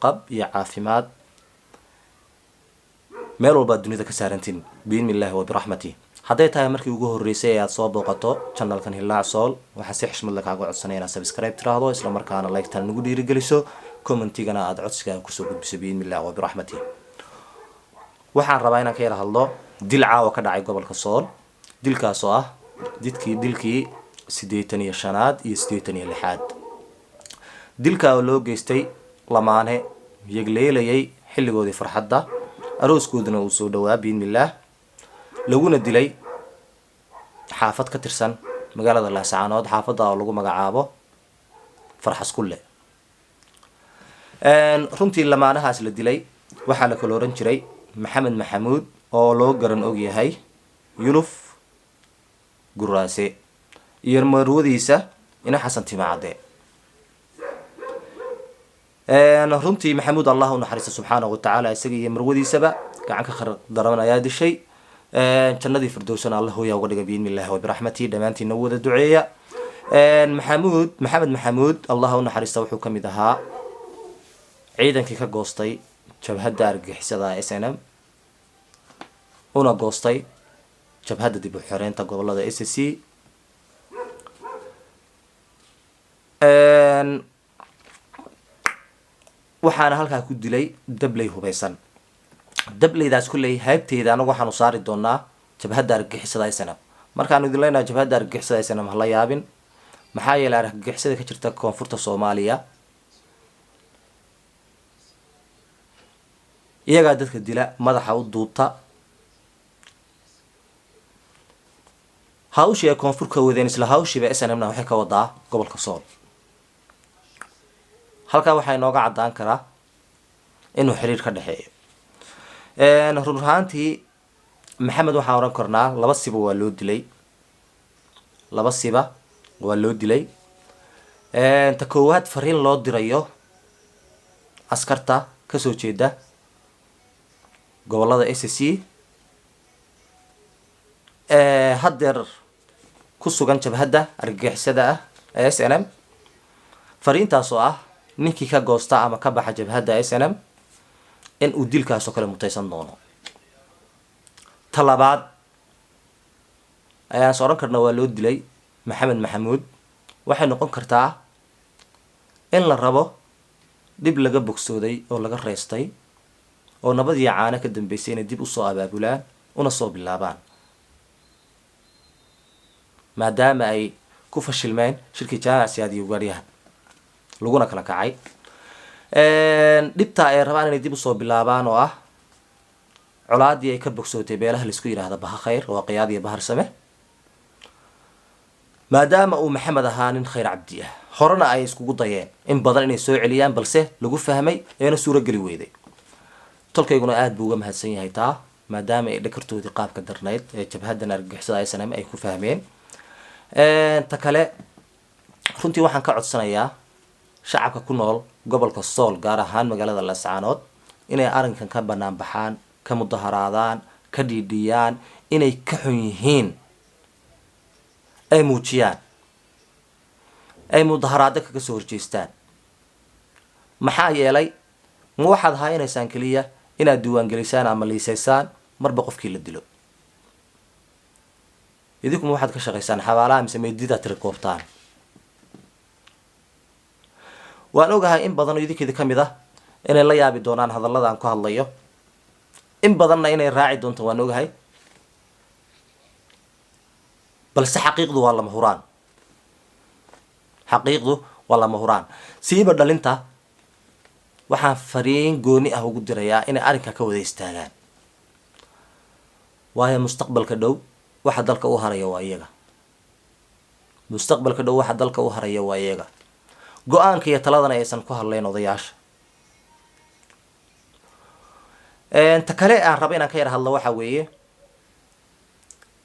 Badqab iyo caafimaad meel walbaad dunida ka saarantiin, biidni illaahi wa biraxmatih. Hadday tahay markii ugu horreysay ee aad soo booqato channelkan Hilaac Sool, waxaan si xishmad le kaaga codsanaya inaad subscribe tiraahdo, isla markaana like-tan nagu dhiirigeliso, commentigana aada codsigaaga kusoo gudbiso, biidni illahi wa biraxmatih. Waxaan rabaa inaan ka yara hadlo dil caawa ka dhacay gobolka Sool, dilkaas oo ah didkii dilkii 85aad iyo 86aad. Dilka oo loo geystay lamaane yegleelayay xilligoodii farxadda, arooskooduna uu soo dhowaa, biidnillaah, laguna dilay xaafad ka tirsan magaalada Laascaanood, xaafadda oo lagu magacaabo Farxaskulle. Runtii lamaanahaas la dilay waxaa la kala oran jiray Maxamed Maxamuud, oo loo garan og yahay Yuluf Guraase, iyo marwadiisa Ina Xasan Timacadde. Runtii Maxamuud Allah u naxariista subxaanahu watacaala, isaga iyo marwadiisaba gacan ka khar daran ayaa dishay. Jannadii firdowsana Allah hooyaa uga dhiga, biidni illahi wabiraxmatihi. Dhammaantiina wada duceeya. Maxamuud, Maxamed Maxamuud, Allah u naxariista, wuxuu kamid ahaa ciidankii ka goostay jabhadda argagixisada SNM, una goostay jabhadda dib u xoreynta gobolada SSC. Waxaana halkaa ku dilay dabley hubeysan. Dableydaas kulley haybteeda anagu waxaanu saari doonaa jabhadda argagixisada SNM. Markaanu idin leenahay jabhadda argagixisada SNM, hala yaabin, maxaa yeelay argagixisada ka jirta koonfurta Soomaaliya iyagaa dadka dila, madaxa u duubta. Hawshii ay koonfur ka wadeen isla hawshiiba SNM na waxay ka wadaa gobolka Sool. Halkaa waxaa inooga caddaan karaa inuu xiriir ka dhexeeyo. Run ahaantii Maxamed waxaan oran karnaa laba siba waa loo dilay, laba siba waa loo dilay. Ta koowaad, fariin loo dirayo askarta kasoo jeeda gobolada SSC haddeer ku sugan jabhadda argagixisada ah ee SNM, fariintaas oo ah ninkii ka goosta ama ka baxa jabhadda SNM in uu dilkaasoo kale mutaysan doono. Ta labaad ayaan is odhan karna waa loo dilay Maxamed Maxamuud waxay noqon kartaa in la rabo dhib laga bogsooday oo laga reystay oo nabad iyo caano ka dambeysay inay dib usoo abaabulaan una soo bilaabaan, maadaama ay ku fashilmeen shirkii Jaamac Siyaad iyo Ugaadhyahan laguna kala kacay. Dhibtaa ay rabaan inay dib usoo bilaabaan oo ah colaadii ay ka bogsootay beelaha laisku yidhaahda Baha Khayr, waa Qiyaad iyo Baharsame, maadaama uu Maxamed ahaa nin Khayr Cabdi ah, horena ay iskugu dayeen in badan inay soo celiyaan, balse lagu fahmay eena suurogeli weyday. Tolkayguna aada buu uga mahadsan yahay taa, maadaama ay dhakartoodii qaabka darnayd ee jabhaddan argagixisada SNM ay ku fahmeen. Ta kale, runtii waxaan ka codsanayaa shacabka ku nool gobolka Sool, gaar ahaan magaalada Laascaanood, inay arrinkan ka banaan baxaan, ka mudaharaadaan, ka dhiidhiyaan, inay ka xun yihiin ay muujiyaan, ay mudaharaado kaga soo horjeestaan. Maxaa yeelay, ma waxaad haynaysaan keliya inaad diiwaangelisaan ama liisaysaan marba qofkii la dilo? Idinkuma waxaad ka shaqaysaan xabaalaha mise meydida tira koobtaan? Waan ogahay in badan oo idinkeedi ka mid ah inay la yaabi doonaan hadallada aan ku hadlayo, in badanna inay raaci doonto waan ogahay, balse xaqiiqdu waa lama huraan, xaqiiqdu waa lama huraan. Siiba dhalinta waxaan fariin gooni ah ugu dirayaa inay arrinkaa ka wada istaagaan, waayo mustaqbalka dhow waxa dalka u haraya waa iyaga. Mustaqbalka dhow waxa dalka u haraya waa iyaga. Go-aanka iyo taladana aysan ku hadlayn odayaasha. Ta kale aan raba inaan ka yar hadlo waxaa weeye,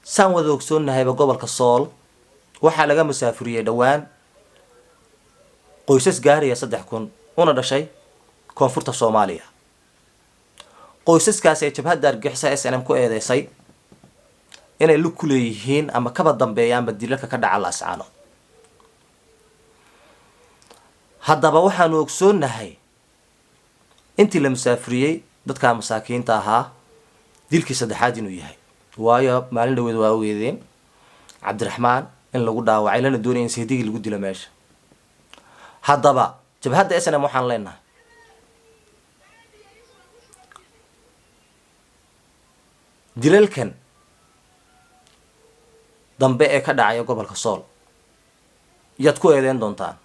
saan wada ogsoonnahayba, gobolka Sool waxaa laga musaafuriyey dhowaan qoysas gaaraya 3000, una dhashay koonfurta Soomaaliya. Qoysaskaas ee jabhadda argixisa SNM ku eedeysay inay lug ku leeyihiin ama kaba dambeeyaanba dilalka ka dhaca Laascaanood. Haddaba waxaanu ogsoonnahay Intii la musaafuriyey dadkaa masaakiinta ahaa, dilkii saddexaad inuu yahay, waayo maalin dhaweed waa ogeedeen Cabdiraxmaan in lagu dhaawacay, lana doonaya in seedigii lagu dilo meesha. Haddaba jabhadda SNM waxaan leenahay, dilalkan dambe ee ka dhacaya gobolka Sool yaad ku eedeyn doontaan?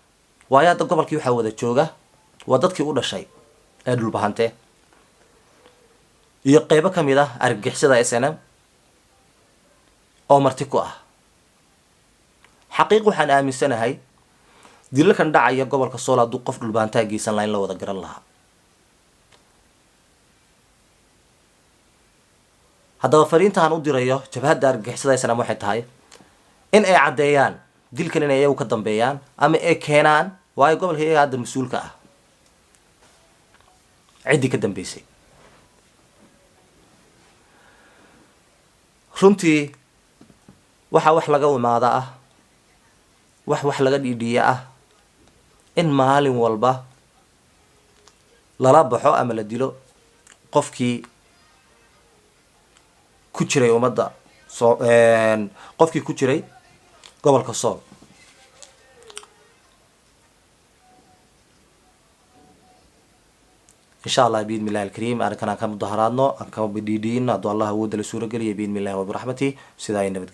Waayo hadda gobolkii waxaa wada jooga waa dadkii u dhashay ee Dhulbahante iyo qeybo ka mid ah argagixisada SNM oo marti ku ah. Xaqiiq waxaan aaminsanahay dilalkan dhacaya gobolka Sool hadduu qof Dhulbahantaa geysan laha in la wada garan lahaa. Haddaba fariintaan u dirayo jabhadda argagixisada SNM waxay tahay in ay caddeeyaan dilkan inay iyagu ka dambeeyaan ama ay keenaan, waayo gobolka iyaga hadda mas-uulka ah, ciddii ka dambeysay. Runtii waxaa wax laga imaada ah, wax laga dhiidhiya ah, in maalin walba lala baxo ama la dilo qofkii ku jiray ummadda soo, qofkii ku jiray gobolka Sool. Insha Allah, biidni illahi alkariim, arrinkan aan ka mudaharaadno, aan ka dhiidhiino, hadduu Allah awoodda la suura geliya, biidni illahi wa biraxmati. Sidaa ay nabadgelyo.